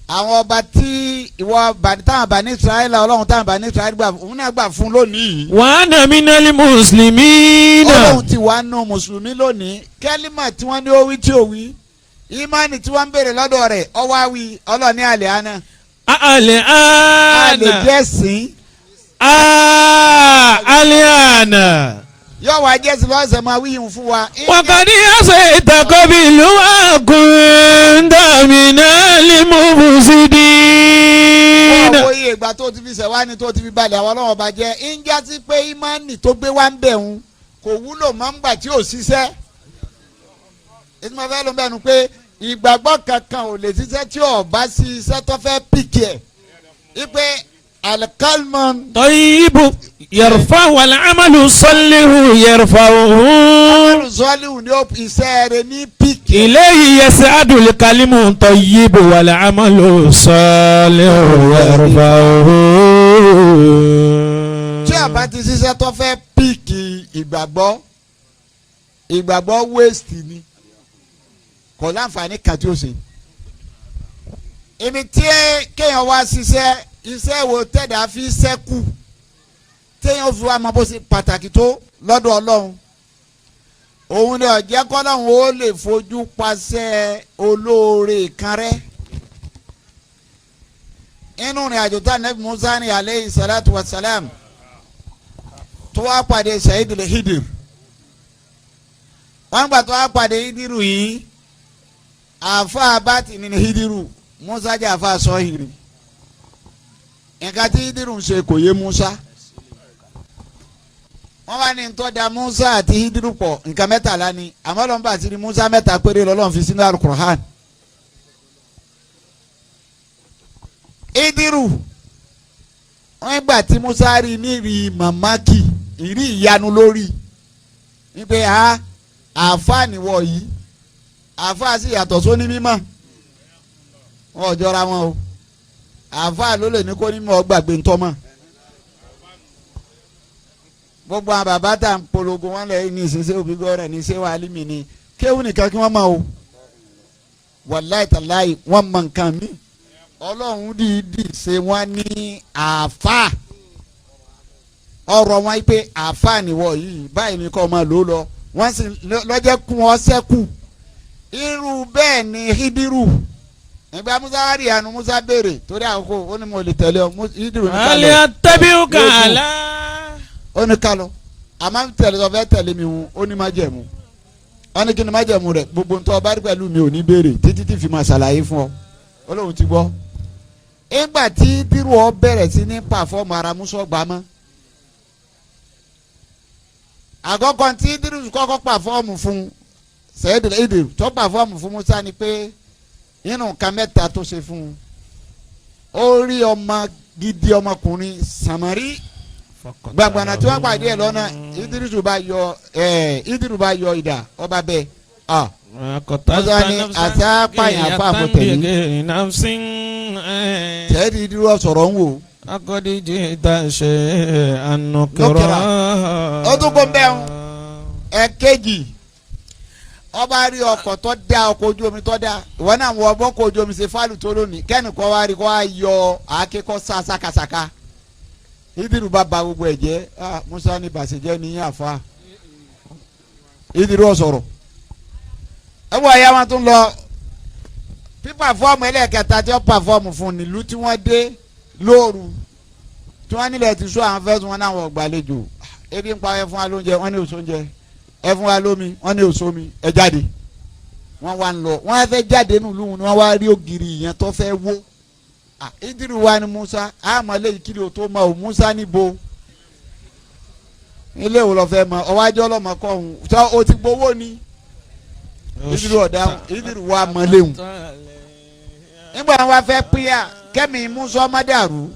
Àwọn ọba tí ìwọ bani táwọn bani Israẹli Ọlọ́run táwọn bani Israẹli gbà òun náà gbà fún lónìí. وأنا من المسلمين. Ọlọ́run ti wá nù mùsùlùmí lónìí. Kẹ́límà tí wọ́n ní ó wí tí ò wí. Ìmánì tí wọ́n ń béèrè lọ́dọ̀ rẹ̀ ọwọ́ àwí ọlọ́ọ̀ni àlẹ́ àná. الآن Àlè jẹ́ sìn. الآن Yóò wá jẹ́ sìn lọ́sẹ̀ máa wí yìí fún wa. وقد عصيت قبل وكنت من المفسدين. Ọwọ́ iye ìgbà tó ti fi ṣẹ̀wá ni tó ti fi balẹ̀ àwọn ọlọ́wọ́ bá jẹ́ ń já sí pé ìmánì tó gbé wá ń bẹ̀ ń kò wúlò mọ́ ń gbà tí ò ṣiṣẹ́. Ètò ìmọ̀ fẹ́ ló ń bẹ̀nu pé ìgbàgbọ́ kankan ò lè ṣiṣẹ́ tí ò bá sí iṣẹ́ tó fẹ́ pìkì ẹ̀. Ipe alikalman طيب يرفع العمل الصالح يرفعه sọ́ọ́lìwù ni ó iṣẹ́ rẹ̀ ní pìkì ẹ̀. إليه يسعد الكلم الطيب والعمل الصالح يرفعه. Tí a bá ti ṣiṣẹ́ tó fẹ́ pìkì ìgbàgbọ́ ìgbàgbọ́ waste ni kò láǹfààní kan tí ó ṣe. Ibi tí kéèyàn wá ṣiṣẹ́ iṣẹ́ wo tẹ̀dá fi ṣẹ́kù téèyàn fi wá mọ bó ṣe pàtàkì tó lọ́dọ̀ Ọlọ́run òun ni ọ̀jẹ́ kọ́lọ́run ó lè fojú paṣẹ olóore kan rẹ́. Inú ìrìn àjò tá Ànábì Musa ní aleyhi salatu wa salam tó wá pàdé Sayyidul Hidir wọ́n gbà tó wá pàdé Hidiru yìí àfa abati ní Hidiru Musa jẹ́ àfa sọ́hìrì nǹkan tí Hidiru ń ṣe kò yé Musa wọ́n wá ní tó da Musa àti Hidiru pọ̀ nǹkan mẹ́tàlá ni àmọ́ lọ́nba àti ní Musa mẹ́ta péré lọ́lọ́run fi sínú Al-Qur'an. Hidiru wọ́n gbà tí Musa rí ní rí màmákì ìrí ìyanu lórí wípé a àáfàá nìwọ yìí àáfàá sì yàtọ̀ sóní mímọ́ wọn ò jọra wọn o àáfàá ló lè ní kó nímọ̀ gbàgbé ńtọ́mọ̀ gbogbo àwọn bàbá tá à ń polongo wọn lẹ ní ìsinsẹ́ òbí gọ́rẹ̀ ní ìṣe wàhálì mi ni kéwù nìkan kí wọ́n mọ̀ o wàláì tàláì wọ́n mọ nǹkan mi Ọlọ́run dìídì ṣe wọ́n ní àáfàá ọ̀rọ̀ wọn pé àáfàá nìwọ yìí báyìí ni kò máa lò ó lọ wọ́n sì lọ́jẹ́ kún ọ sẹ́kù irú bẹ́ẹ̀ ni Hidiru ìgbà Musa rí àánú Musa béèrè torí àkókò ó ní mo lè tẹ̀lé ọ Hidiru ní ká lọ أتبعك على ó ní ká lọ àmọ́ tẹ̀lé sọ fẹ́ tẹ̀lé mi hun ó ní májẹ̀mú ó ní kí ni májẹ̀mú rẹ̀ gbogbo ntọ́ ọba rí pẹ̀lú mi ò ní béèrè títí tí fi máa ṣàlàyé fún ọ ó lóun ti gbọ́. Ìgbà tí Hidiru ọ bẹ̀rẹ̀ sí ní pàfọ́ọ̀mù ara Musa gbà mọ́ àkọ́kọ́ tí Hidiru kọ́kọ́ pàfọ́ọ̀mù fún Sayyidul Hidiru tó pàfọ́ọ̀mù fún Musa ni pé nínú nǹkan mẹ́ta tó ṣe fún un ó rí ọmọ gidi ọmọkùnrin Samari gbagbana tí wọ́n pàdé ẹ̀ lọ́nà Idrisu bá yọ ẹ̀ Idrisu bá yọ idà ọba bẹ́ẹ̀ ah Musa ní àṣà pààyàn fún àfọ̀tẹ̀yìn tẹ́ẹ̀dì Idrisu sọ̀rọ̀ ń wò. Akọ́díjì ta ṣe ànúkúrọ̀. Ó tún kó bẹ́ẹ̀ ń ẹ̀kejì ọba rí ọkọ̀ tó dá ọkọ̀ ojú omi tó dá ìwọ náà wọ ọbọ̀ ọkọ̀ ojú omi ṣe fáàlù tó lónìí kẹ́nìkan wá rí kó wá yọ àáké kó sá sákàsáká Idiru bá ba gbogbo ẹ̀ jẹ́ ah Musa ní bàṣẹjẹ́ ní àfa Idiru ọ̀sọ̀rọ̀ ẹ wọ ẹ̀yà wọn tún lọ pípàfọ́ọ̀mù ẹlẹ́ẹ̀kẹta tí wọ́n pàfọ́ọ̀mù fún nílùú tí wọ́n dé lóru tí wọ́n nílẹ̀ ti sọ àwọn fẹ́sùn wọn náà wọ́n gbàlejò ebi ń pa ẹ fún wa lóúnjẹ wọ́n ní òsó oúnjẹ ẹ fún wa lómi wọ́n ní òsó mi ẹ jáde wọ́n wá ń lọ wọ́n fẹ́ jáde nílùú ni wọ́n wá rí ògiri yẹn tó fẹ́ wó Idiru wa ni Musa àmọ́ lẹ́yìn kiri o tó ma o Musa níbo ilé wo lọ fẹ́ mọ ọwọ́ ajọ́ ọlọ́mọ kọ́ ọ̀hún tó o ti gbowó ni Idiru ọ̀dà Idiru wa mọ léwu nígbà wọn wá fẹ́ pínyà kẹ́mi Musa ọmọdàrú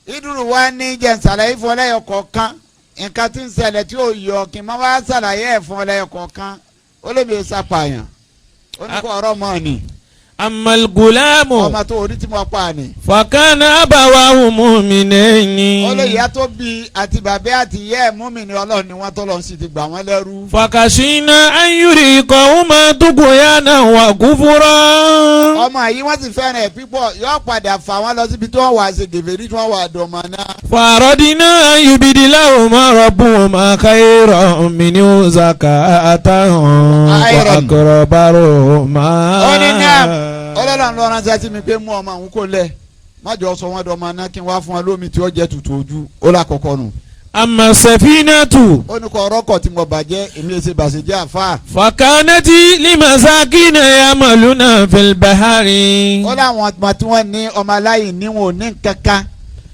Idiru wa ní jẹ̀nsàlàyé fún ọlẹ́yọ kọ̀ọ̀kan nǹkan tí ń ṣẹlẹ̀ tí ó yọ kí n má wá ṣàlàyé ẹ̀ fún ọlẹ́yọ kọ̀ọ̀kan ó lè mi sàpàyàn. Ó ní kó ọ̀rọ̀ mọ́ ni. أما الغلام Ọmọ tó orí tí mo pa ni. فكان أبواه مؤمنين Ó lè ìyá tó bí àti bàbá àti ìyá ẹ̀ múmi ni Ọlọ́run ni wọ́n tọ́lọ́ sì ti gbà wọ́n lẹ́rú. فخشينا أن يرهقهما طغيانا وكفرا. Ọmọ yìí wọ́n sì fẹ́ràn ẹ̀ pípọ̀, yóò padà fà wọ́n lọ síbi tí wọ́n wà ṣe gèfèrí, tí wọ́n wà dọ̀mọ̀ náà. فأردنا أن يبدلهما ربهما خيرا منه زكاة خيراً. وأقرب رحما. Ó ní náà Ọlọ́run ló ránṣẹ́ sí mi pé mú ọmọ àwọn kò lẹ̀, má jọ sọ wọ́n dọ̀mọ̀ náà, kí n wá fún wọn lómi tí ó jẹ́ tutù ojú. Ó lákọ̀ọ́kọ́ nù. أما السفينة Ó ní kọ́ ọ̀rọ̀kọ̀ tí mo bàjẹ́, èmi lè ṣe bàṣẹ jẹ́ àfáà. فكانت لمساكين يعملون في البحر. Ó láwọn ọmọ tí wọ́n ní ọmọ aláìní wọn ò ní kankan,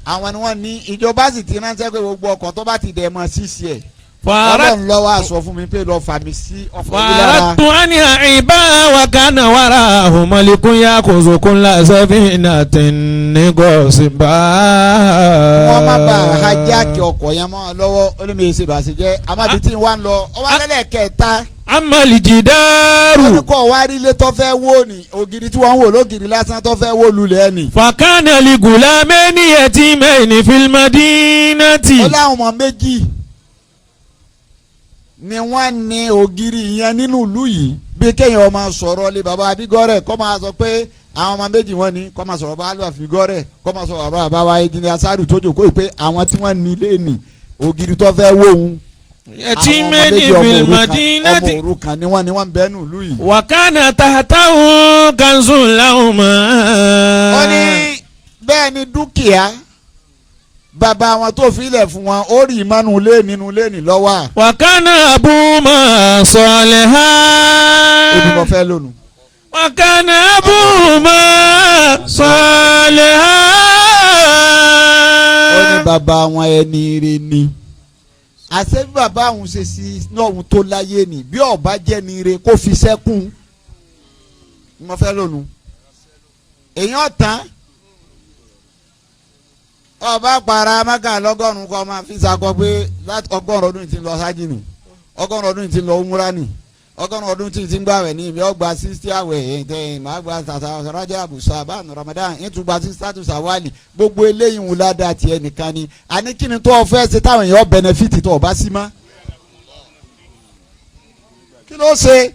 àwọn ni wọ́n ní ìjọba sì ti ránṣẹ́ pé gbogbo ọkọ̀ tó bá ti dẹ̀ mọ́ ṣíṣe ẹ̀. Ọlọ́run ló wá sọ fún mi pé lọ fà mí sí ọkọ̀ yìí lára. فأردت أن أعيبها وكان وراءهم ملك يأخذ كل سفينة غصبا. Wọ́n má bàa hijack ọkọ̀ yẹn mọ́ ọ lọ́wọ́. Ó ní mi ṣe bàṣẹ jẹ́ àmọ́ tí wọ́n lọ ọ wá lẹ́lẹ̀ kẹta. أما الجدار Ó ní kọ́ wá rí ilé tó fẹ́ wó ni, ògiri tí wọ́n ń wò lógiri lásán tó fẹ́ wó lulẹ̀ ni. فكان لغلامين يتيمين في المدينة. Ó láwọn ọmọ méjì ni wọ́n ní ògiri yẹn nínú ìlú yìí, bí kéèyàn ọmọ sọ̀rọ̀ lé baba abigọ́rẹ̀ kọ́ máa sọ pé àwọn ọmọ méjì wọ́n ní, kọ́ máa sọ̀rọ̀ bá alùpàá figọ́rẹ̀, kọ́ máa sọ̀rọ̀ bá bàbá wa ẹ̀jìnlẹ̀ asárù tó jòkó pé àwọn tí wọ́n ní ilé ní ògiri tó fẹ́ wó òun. يتيمين في المدينة Ọmọ òrukàn ni wọ́n bẹ́ẹ̀ nù ìlú yìí. وكان تحته كنز لهما. Ó ní bẹ́ẹ̀ ni dúkìá bàbá wọn tó filẹ̀ fún wọn, ó rí ìmánu lé nínú lé ní lọ́wọ́ à. وكان أبوهما صالحا. Ebi mo fẹ́ lónìí. وكان أبوهما صالحا. Ó ní bàbá wọn ẹni ire ni, àṣẹ bí bàbá àwọn ṣe sí náà tó láyé ni, bí ọba jẹ́ ni ire kó fi sẹ́kùn. Mo fẹ́ lónìí. Èèyàn tán ọba para maka lọ́gọ́rùn-ún kọ́ máa fi sakọ pé láti 100 ọdún tí ń lọ sájì ni, 100 ọdún tí ń lọ umra ni, 100 ọdún tí ń gbàwẹ̀ ní ìbí ọgbà 60 àwẹ̀ ẹ̀ẹ́dẹ́ màá gba tàtà Rajab, Ṣàbán, Ramadan, ìtúgba 60 Ṣawwal. Gbogbo eléyìí ń ládàá tiẹ̀ nìkan ni. Àní kí ni tó o fẹ́ ṣe táwọn èèyàn benefit tó o bá sí mọ́? Kí ló ṣe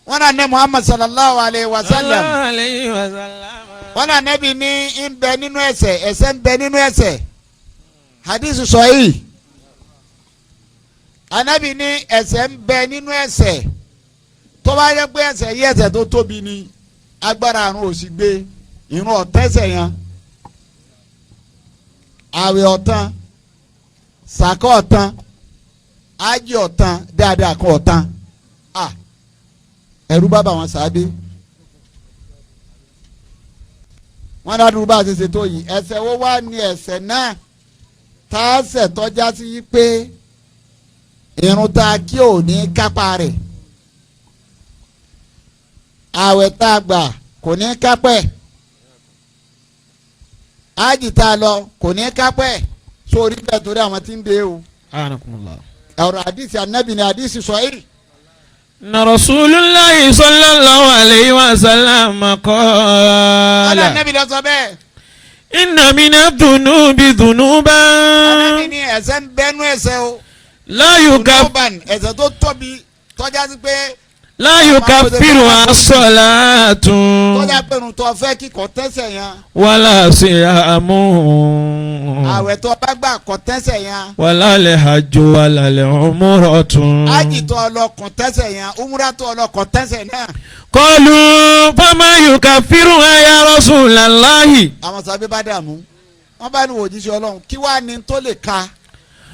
wọn náà ní Muhammad sallallahu alayhi wa sallam? Alayhi wa sallam. Wọn náà nẹ́bi ní ń bẹ nínú ẹ̀ṣẹ̀, ẹ̀ṣẹ̀ ń bẹ nínú ẹ̀ṣẹ̀. Hadith sahih, anabi ní ẹ̀ṣẹ̀ ń bẹ nínú ẹ̀ṣẹ̀. Tó bá yẹ pé ẹ̀ṣẹ̀ yí, ẹ̀ṣẹ̀ tó tóbi ni, agbára àrùn ò sì gbé, ìrun ọ̀tẹ́sẹ̀ yẹn, àwẹ̀ ọ̀tán, sàkọ́ ọ̀tán, ájì ọ̀tán, dáadáa kan ọ̀tán. Ah, ẹ̀rú bá bá wọn sáadé wọn dádúró bá a ṣe ṣètò yìí. Ẹ̀ṣẹ̀ wo wá ní ẹ̀ṣẹ̀ náà tá a ṣẹ̀ tọ́já sí pé irun tá a kí ò ní kápá rẹ̀, àwẹ̀ tá a gbà kò ní kápẹ́, ájì tá a lọ kò ní kápẹ́ sórí bẹ́ẹ̀, torí àwọn tí ń dé o? Ọ̀rọ̀ àdìsí anábì ni, àdìsí sọ̀hí. Na Rasulullahi sallallahu alayhi wa sallam Ọ̀là qala. Anábì lọ sọ bẹ́ẹ̀. Inna mina dhunubi dhunuban. Anábì ní ẹ̀ṣẹ̀ ń bẹ́nu ẹ̀ṣẹ̀ o. La yukaf Dhunuban, ẹ̀ṣẹ̀ tó tóbi tọ́já sí pé la yukaffiru as-salatu. Tọ́já pé irun tó fẹ́ kíkọ́ tẹ́sẹ̀ yẹn. Wala siyamu. Àwẹ̀ tó bá gbà kọ́ tẹ́sẹ̀ yẹn. Wala al-hajju wala al-umratu. Ájì tó lọ kọ́ tẹ́sẹ̀ yẹn, umra tó lọ kọ́ tẹ́sẹ̀ náà. Qalu fama yukaffiruha ya Rasulallahi. Àwọn sábẹ́ bá dààmú, wọ́n bá ní òjíṣẹ́ Ọlọ́run, kí wàá ní tó lè ka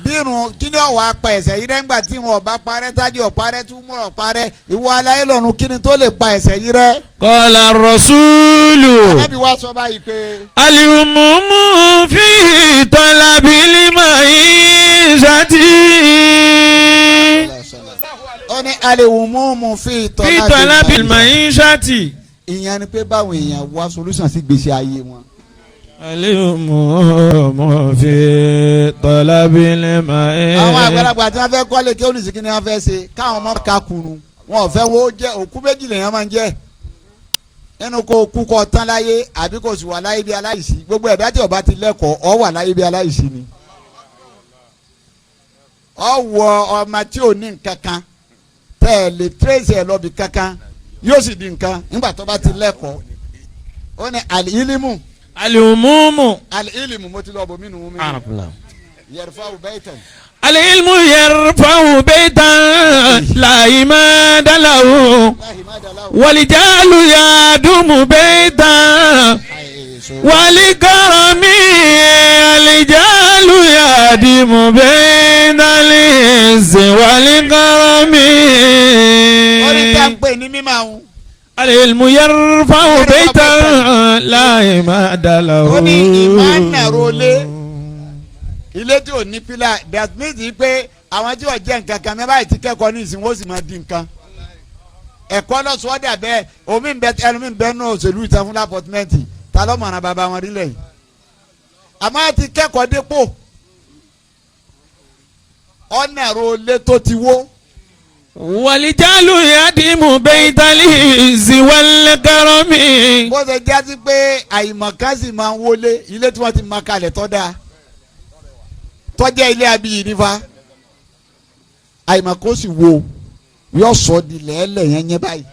bírun, kí ni ọ̀wọ́ apá ẹ̀ṣẹ̀ yìí rẹ́ ńgbà tí wọn ọba parẹ́, tájú ọ̀parẹ́, tí wọn ọ̀parẹ́, ìwọ aláyé lọ́run, kí ni tó lè pa ẹ̀ṣẹ̀ yìí rẹ́? Qala ar-rasulu. Ànábì wá sọ báyìí pé. Al-umumu fi talabil ma'ishati. Ó ní al-umumu fi Fi talabil ma'ishati. Ìyẹn ni pé báwọn èèyàn wá solution sí gbèsè ayé wọn. Al-umumu fi talabil ma'ishati. Àwọn àgbàlagbà tí wọ́n fẹ́ kọ́lé kí olùsìnkí ni wọ́n fẹ́ ṣe káwọn ọmọ ká kunu. Wọn ò fẹ́ wo jẹ́ òkú méjì lèèyàn máa ń jẹ́. Nínú kó kú kó tán láyé àbí kó sì wà láyé bí aláìsí. Gbogbo ẹ̀dá tí ó bá ti lẹ́kọ̀ọ́ ó wà láyé bí aláìsí ni. Ó wọ ọmọ tí ò ní nǹkan kan tẹ́ ẹ lè tírèsì ẹ̀ lọ́bì kankan yóò sì di nǹkan nígbà tó bá ti lẹ́kọ̀ọ́. Ó ní àlìílímù. Al-umumu. Àlìílímù mo ti lọ bò mí nù mí. Yarfa'u baytan. Al-ilmu yarfa'u baytan la imada lahu. Wal-jahlu yadumu baytan. Wal-karami al-jahlu yadimu baytal izzi wal-karami. Ó ní tá ń pè ní mímọ́ àwọn. Al-ilmu yarfa'u baytan la imada lahu. Ó ní ìmọ̀ nàró lé ilé tí ò ní pílà, that means pé àwọn tí ò jẹ́ nǹkan kan mẹ́bàá ti kẹ́kọ̀ọ́ ní ìsìn wọ́n sì máa di nǹkan. Ẹ̀kọ́ lọ́sọ̀ọ́dà bẹ́ẹ̀ omi ń bẹ ẹnu mi ń bẹ nù òṣèlú ìtàn fún lápọ̀tìmẹ́ǹtì ta ló mọ̀ràn bàbá wọn rí lẹ́yìn. Àmọ́ ti kẹ́kọ̀ọ́ dépò ọ̀nàró lé tó ti wó. Wàlìjálù yadimu baytal izzi wal karami. Bó ṣe jásí pé àyìnmọ̀ká sì máa ń wọlé ilé tí wọ́n ti máa kalẹ̀ tọ́ da tọ́jà ilé abiyì nífa àyìnmọ̀ká ó sì wo yóò sọ di lẹ́ẹ̀lẹ̀ yẹn yẹn báyìí.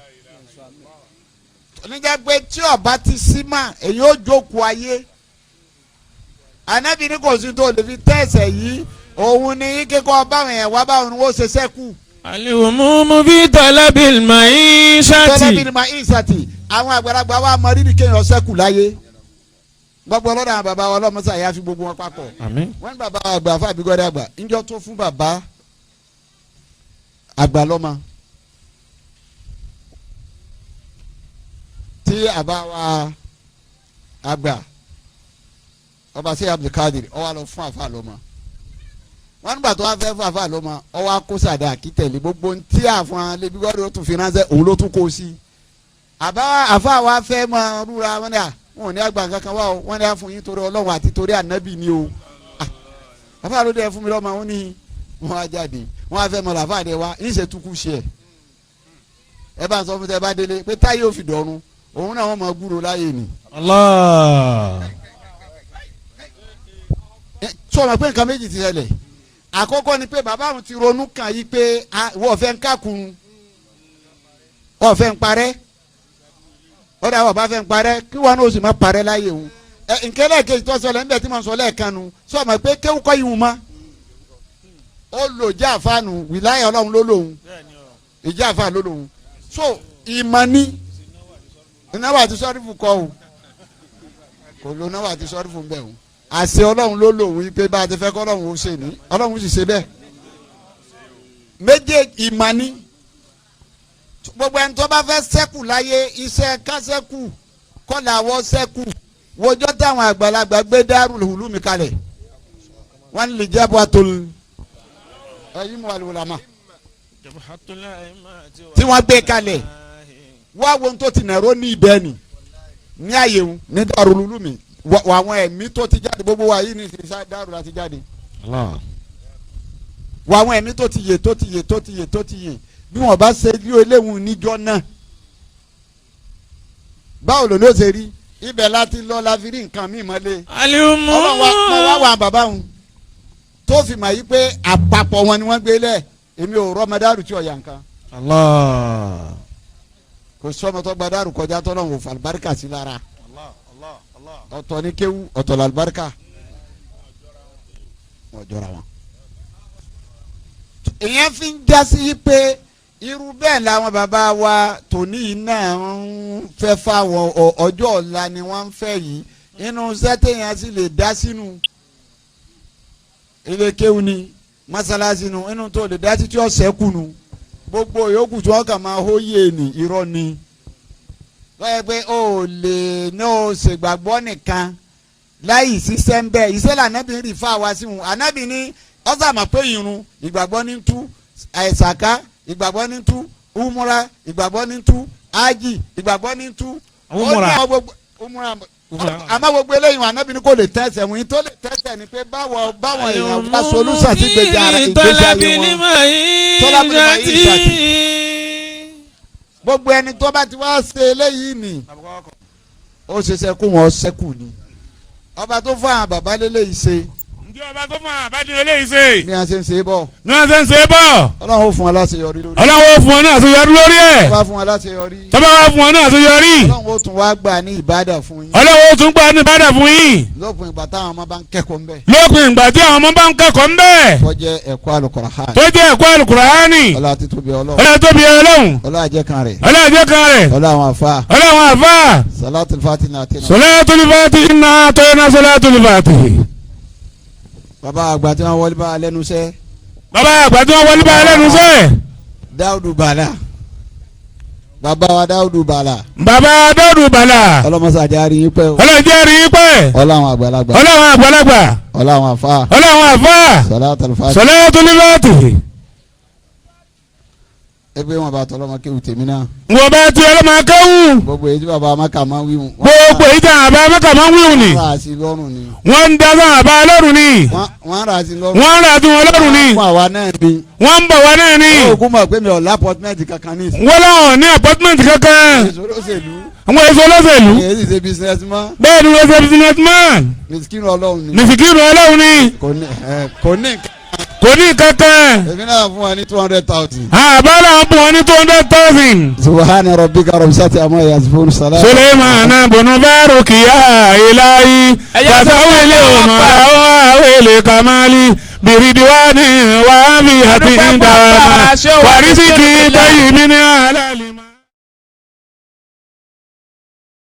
Oníjà pé tí ọba ti sí mà èyí ó jókòó ayé. Ànábì ní kò sí tó lè fi tẹ̀sẹ̀ yìí òun ni kíkọ́ báwọn yẹn wá báwọn ni wọ́n ṣe sẹ́kù. Al-umumu fi talabil ma'ishati. Talabil ma'ishati. Àwọn àgbàlagbà wa mọ rírì kéèyàn sẹ́kù láyé. Gbogbo ọlọ́dà àwọn bàbá wa ọlọ́mọsá yà fi gbogbo wọn papọ̀. Àmín. Wọ́n ní bàbá àgbà fún àbígọ́dẹ́ àgbà ńjọ́ tó fún bàbá àgbà lọ́mọ. Tí àbá wa àgbà ọba sí Abdulkadir ó wá lọ fún àfa lọ́mọ. Wọ́n nígbà tó wá fẹ́ fún àfa lọ́mọ ó wá kó sàdá kítẹ̀lé gbogbo ntí àfọn alẹ́bígọ́dẹ́ ó tún fi ránṣẹ́ òun ló tún kó sí. Àbá àfa wa fẹ́ mọ rúra wọn ni à wọn ò ní àgbà kankan wá o wọn ní àfún yín torí Ọlọ́run àti torí ànábì ni o. Àfa ló dé fún mi lọ́mọ wọn ní wọn á jáde wọn á fẹ́ mọ làfà dé wa ń ṣe tukú ṣe ẹ̀. Ẹ bá ń sọ fún tẹ bá délé pé táyé ò fi dọ̀run òun náà wọn mọ gbúrò láyé ni. Allah. Sọ ma pé nǹkan méjì ti ṣẹlẹ̀. Àkọ́kọ́ ni pé bàbá àwọn ti ronú kàn yí pé wọ́n fẹ́ ń kákun wọ́n fẹ́ ń parẹ́ ọ̀dà wọ́n bá fẹ́ ń parẹ́ kí wọn náà sì má parẹ́ láyé òun. Nkẹ́ lẹ́ẹ̀kejì tó sọ lẹ́nbẹ̀ẹ́ tí mo sọ lẹ́ẹ̀kan nu sọ ma pé kéwú kọ́ yìí wù ma ó lò jẹ́ àfáànù wìláyà Ọlọ́run ló lòun ìjẹ́ àfáà ló lòun so ìmọ̀ ni náwó àti sọ́rífù kọ́ o kò lo náwó àti sọ́rífù ń bẹ̀ o àṣẹ Ọlọ́run ló lòun yìí pé bá a ti fẹ́ kọ́ Ọlọ́run ó ṣe ní Ọlọ́run sì ṣe bẹ́ẹ̀ méjèèjì ìmọ̀ ni gbogbo ẹni tó bá fẹ́ ṣẹ́kù láyé iṣẹ́ kásẹ́kù kọ́là wọ́ ṣẹ́kù wọjọ́ táwọn àgbàlagbà gbé Darul Ulumi kalẹ̀ wọ́n lè jẹ́ bọ́ àtòlù ẹ̀yìn mu àlùwòlámà tí wọ́n gbé kalẹ̀ wá wo tó ti nàró ní ibẹ̀ ni ní àyè wọn ní Darul Ulumi wọ àwọn ẹ̀mí tó ti jáde gbogbo wa yìí ní ìsinsá Darul láti jáde wọ àwọn ẹ̀mí tó ti yè tó ti yè tó ti yè tó ti yè bí wọn bá ṣe bí eléwùn níjọ́ náà báwo ló ló ṣe rí ibẹ̀ láti lọ la fi rí nǹkan míì mọ́lẹ̀. Ọlọ́run wa mo wá wà bàbá òun tó fi mà yí pé àpapọ̀ wọn ni wọ́n gbé lẹ̀ èmi ò rọ́mọ Dárù tí ọ̀yà nǹkan. Allah. Kò sọ́mọ tó gba Dárù kọjá tọ́lọ́run ò fàlùbáríkà sí lára. Ọ̀tọ̀ ní kéwú ọ̀tọ̀ làlùbáríkà wọ́n jọra wọn. Ìyẹn fi ń jásí pé irú bẹ́ẹ̀ làwọn bàbá wa tòní yìí náà ń fẹ́ fáwọn ọjọ́ ọ̀la ni wọ́n ń fẹ́ yìí inú sẹ́tẹ̀yìn sì lè dá sínú ilé kéwú ni mọ́sálásí nu inú tó lè dá sí tí ó sẹ́kù nu gbogbo yòókù tí wọ́n kàn máa hóyè ní irọ́ ni lọ́yẹ̀ pé o lè ní o ṣègbàgbọ́ nìkan láì ṣiṣẹ́ ń bẹ́ iṣẹ́ lànàbí ń rí fáwa sí wọn ànábì ní ọ̀sàmọ̀ pé irun ìgbàgbọ́ ní tú àìsàká ìgbàgbọ́ ní tú umura ìgbàgbọ́ ní tú ájì ìgbàgbọ́ ní tú. Umura. Umura. Àmọ́ gbogbo eléyìí wọn ànábì ní kò lè tẹ̀sẹ̀ wọn tó lè tẹ̀sẹ̀ ni pé báwọn èèyàn bá solúsà sí gbèjà ara ìgbésí ayé wọn. Tọ́lábìlì máa yí ìsàtì. Gbogbo ẹni tó bá ti wá ṣe eléyìí ni ó ṣeṣe kó wọn ṣẹ́kù ni. Ọba tó fún àwọn bàbá lélẹ́yìí ṣe. Ǹjẹ́ ọba tó fún àbájọ eléyìí ṣe. Ní a ṣe ń ṣe bọ̀. Ní a ṣe ń ṣe bọ̀. Ọlọ́run ó fún wa láṣeyọrí lórí. Ọlọ́run ó fún ọ ní àṣeyọrí lórí ẹ̀. Tó bá fún wa láṣeyọrí. Tó bá wá fún ọ ní àṣeyọrí. Ọlọ́run ó tún wá gbà ní ìbádà fún yín. Ọlọ́run ó tún gbà ní ìbádà fún yín. Lópin ìgbà táwọn ọmọ bá ń kẹ́kọ̀ọ́ ńbẹ̀. Lópin ìgbà tí àwọn ọmọ bá ń kẹ́kọ̀ọ́ ńbẹ̀. Tó jẹ́ ẹ̀kọ́ Al-Qur'an. Tó jẹ́ ẹ̀kọ́ Al-Qur'ani. Ọlá títóbi Ọlọ́run. Ọlá tóbi Ọlọ́run. Ọlá àjẹkàn rẹ̀. Ọlá àjẹkàn rẹ̀. Ọlá àwọn àfa. Ọlá àwọn àfa. Salatul Fatihi náà tẹ̀lé. Salatul Fatihi náà tó iná Salatul Fatihi. Bàbá àgbà tí wọ́n wọlé bá lẹ́nu iṣẹ́. Bàbá àgbà tí wọ́n wọlé bá lẹ́nu iṣẹ́. Dáúdù Bàlá. Bàbá wa Dáúdù Bàlá. Bàbá Dáúdù Bàlá. Ọlọ́mọsàjà rí yín pẹ́ o. Ọlọ́jẹ́ rí yín pẹ́. Ọlá àwọn àgbàlagbà. Ọlá àwọn àgbàlagbà. Ọlá àwọn àfa. Ọlá àwọn àfa. Salatul Fatihi. Salatul Fatihi. Ẹgbẹ́ wọn bá tọ́lọ́mọ kéwù tèmi náà. Wọ́n bá ti ọlọ́mọ kéwù. Gbogbo èyí tí bàbá Maka máa ń wíwùn. Gbogbo èyí tí bàbá Maka máa ń wíwùn ni. Wọ́n rà sí lọ́rùn ni. Wọ́n ń da sọ́n àbá lọ́rùn ni. Wọ́n rà sí lọ́rùn. Wọ́n rà sí wọn lọ́rùn ni. Wọ́n fún àwa náà ni. Wọ́n ń bọ̀ wá náà ni. Wọ́n kú mọ̀ pé mi ò lápọ̀tmẹ́ǹtì kankan ní ìsìn. Wọ́n láwọn ní apọ́tmẹ́ǹtì kankan. Èso olóṣèlú. Àwọn èso olóṣèlú. Èyí sì ṣe business man. Bẹ́ẹ̀ ni wọ́n ṣe business man. Mìsíkìrì Ọlọ́run ni. Mìsíkìrì Ọlọ́run ni. Kò ní Kò ní kankan. Èmi náà fún wa ní 200,000. Àbá làwọn bùn wọn ní 200,000. Subhana rabbika rabbil izzati amma yasifun salam. Suleimana bunu baruki ya ilahi kasawili umara wa wili kamali biridiwani wa afiyati dawama warisiki tayyibin ala.